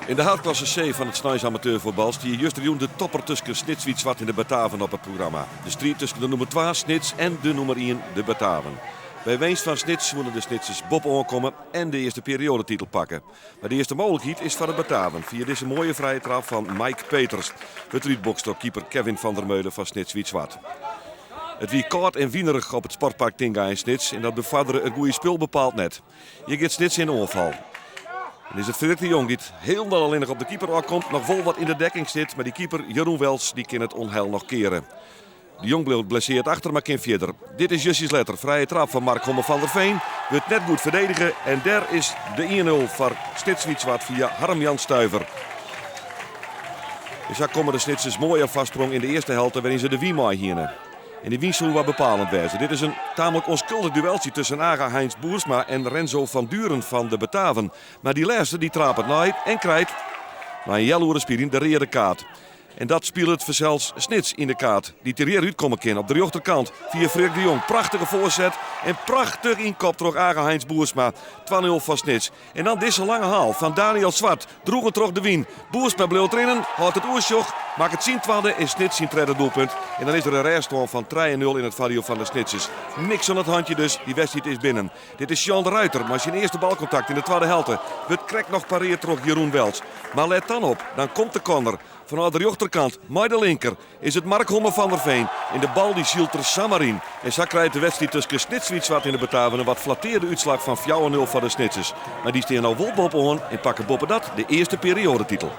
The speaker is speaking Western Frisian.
Yn de haadklasse C fan it sneinsamateurfuotbal stie justerjûn de topper tusken Snits Wyt Swart en de Bataven op it programma. De striid tusken de nûmer twa, Snits, en de nûmer ien, de Bataven. By winst fan Snits soene de Snitsers boppe-oan komme en de earste perioadetitel pakke. Mar de earste mooglikheid is foar de Bataven fia dizze moaie frije trap fan Mike Peters. Wurdt derút bokst troch keeper Kevin van der Meulen fan Snits Wyt Swart. It wie kâld en winerich op it sportpark Tinga yn Snits en dat befoardere it goede spul bepaald net. Hjir giet Snits yn de oanfal. En is it Freerk de Jong dy't hielendal allinnich op de keeper ôfkomt, noch wol wat yn de dekking sit, mar dy keeper Jeroen Wels dy kin it ûnheil noch keare. De Jong bliuwt blesseard achter, mar kin fierder. Dit is justjes letter. Frije trap fan Mark Homme van der Veen wurdt net goed ferdedige en dêr is de 1-0 foar Snits Wyt Swart fia Harm Jan Stuiver. En sa komme de Snitsers moai op foarsprong yn de earste helte wêryn se de wyn mei hiene. En dy wyn soe wat bepalend wêze. Dit is in taamlik onskuldich dueltsje tusken Aga Heinz Boersma en Renzo van Duren fan de Bataven. Mar dy lêste dy trapet nei en krijt nei in healoere spyljen de reade kaart. En dat spilet fansels Snits yn de kaart, dy't der hjir útkomme kin op de rjochterkant fia Freerk de Jong. Prachtige foarset en prachtich ynkopt troch Aga Heinz Boersma. 2-0 foar Snits. En dan dizze lange haal fan Daniel Zwart, droegen troch de wyn. Boersma bliuwt rinnen, hâldt it oersjoch, makket syn twadde en Snits syn tredde doelpunt. En dan is der in rêststân fan 3-0 yn it foardiel fan de Snitsers. Niks oan it handje dus, dy wedstriid is binnen. Dit is Sean de Ruiter mei syn earste balkontakt yn de twadde helte. Wurdt krekt noch pareard troch Jeroen Wels. Mar let dan op, dan komt de corner. Fanôf de rjochterkant, mei de linker, is it Mark Homme van der Veen. En de bal dy sylt der samar yn. En sa krijt de wedstriid tusken Snits Wyt Swart en de Bataven in wat flattearde útslach fan 4-0 foar de Snitsers. Mar dy stean no wol boppe-oan en pakke boppedat de earste perioadetitel.